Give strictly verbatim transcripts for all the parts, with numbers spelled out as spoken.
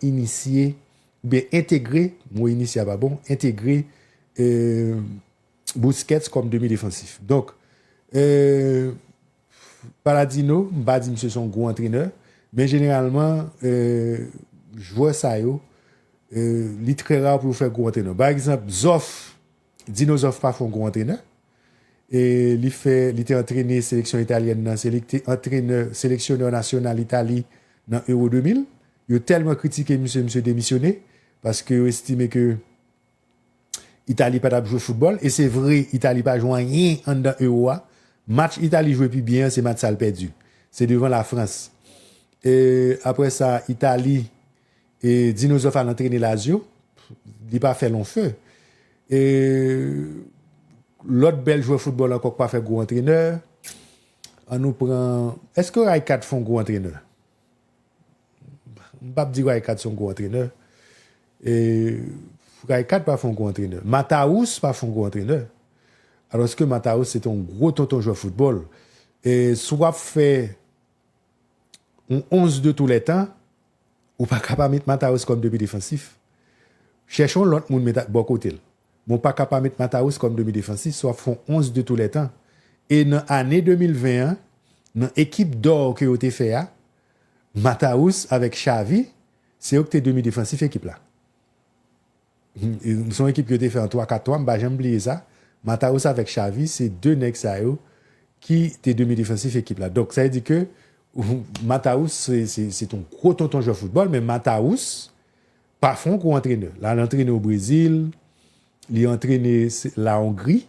inisye, oubyen entegre, mo inisye a pa bon, entegre euh, Busquets kòm demi defansif. Donk, euh, Palladino, m pa di misye se yon gwo antrenè, men jeneralman, euh, jwè sa yo, euh, li trè ra pou yo fè gwo antrenè. Pa egzanp, Zoff, Dino Zoff pa fè yon gwo antrenè. E li fè, li te antrene seleksyon italyèn nan, se li ki te antrenè, seleksyonè nasyonal Itali nan Euro de mil. Yo tèlman kritike misye, misye demisyone, paske yo estime ke Itali pa t ap jwe foutbòl, e se vre, Itali pa jwe anyen anndan Euro a. Match Itali jwe pi byen an, se match sa l pèdi. Se devan Lafrans. E apre sa, Itali, e Dino Zoff al antrene Lazio, li pa fè long feu. E lòt bèl jwè foutbòl ankò k pa fè gwo antrenè, ann nou pran, èske Rijkaard fè yon gwo antrenè? M p ap di Rijkaard se yon gwo antrenè. E Rijkaard pa fè yon gwo antrenè. Mataus pa fè yon gwo antrenè. Alòske Mataus se te yon gwo tonton jwè foutbòl. E si w ap fè yon onz de tous les temps, ou pa ka pa met Mataus kòm demi defansif. Chèche yon lòt moun met bò kote l. Men w pa ka pa met Mataus kòm demi defansif, si w ap fè yon onz de tous les temps. E nan ane de mil ven an, nan ekip dò ke yo te fè a, Mataus avèk Xavi, se yo ki te demi defansif ekip la. Se yon ekip yo te fè an twa kat twa, m pa janm bliye sa. Mataus avèk Xavi, se de nèg sa yo ki te demi defansif ekip la. Donk, sa vle di ke Mataus, se, se, se yon gwo tonton jwè foutbòl, men Mataus pa fè yon gwo antrenè. L al antrene o Brezil, li antrene se, la Hongrie.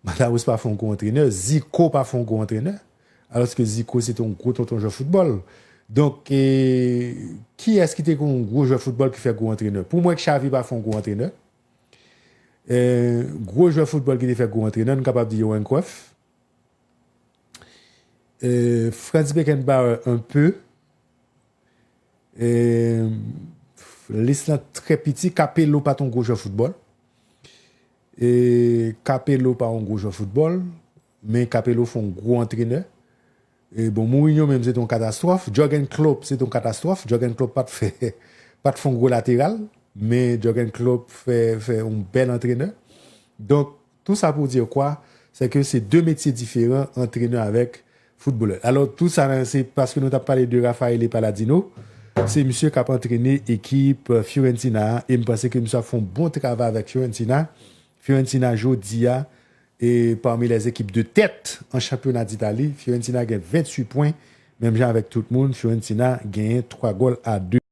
Mataus pa fè yon gwo antrenè. Zico pa fè yon gwo antrenè. Alòske Zico, se te yon gwo tonton jwè foutbòl. Donk, e, kiyès ki te yon gwo jwè foutbòl ki fè gwo antrenè? Pou mwen, Xavi pa fè yon gwo antrenè. E, gwo jwè foutbòl ki te fè gwo antrenè, nou kapab di Johan Cruyff. E, Franz Beckenbauer, un peu. E, lis lan trè piti. Capello pa t yon gwo jwè foutbòl. E, Capello pa yon gwo jwè foutbòl, men Capello fè yon gwo antrenè. E, bon, Mourinho menm, se te yon katastwòf. Jürgen Klopp, se te yon katastwòf. Jürgen Klopp pa t fè, pa t fè yon gwo lateral, men Jürgen Klopp fè, fè yon bèl antrenè. Donk, tout sa pou di kwa? Se ke se de metye diferan, antrenè avèk foutbolè. Alò, tout sa, se paske nou t ap pale de Raffaele Palladino. Se misye k ap antrene ekip, euh, Fiorentina a, e m panse ke misye ap fè yon bon travay avèk Fiorentina. Fiorentina, jodi a, e pami les équipes de tête an chanpyona Ditali, Fiorentina gen venntuit pwen, menm jan avèk tout moun, Fiorentina genyen twa gòl a de.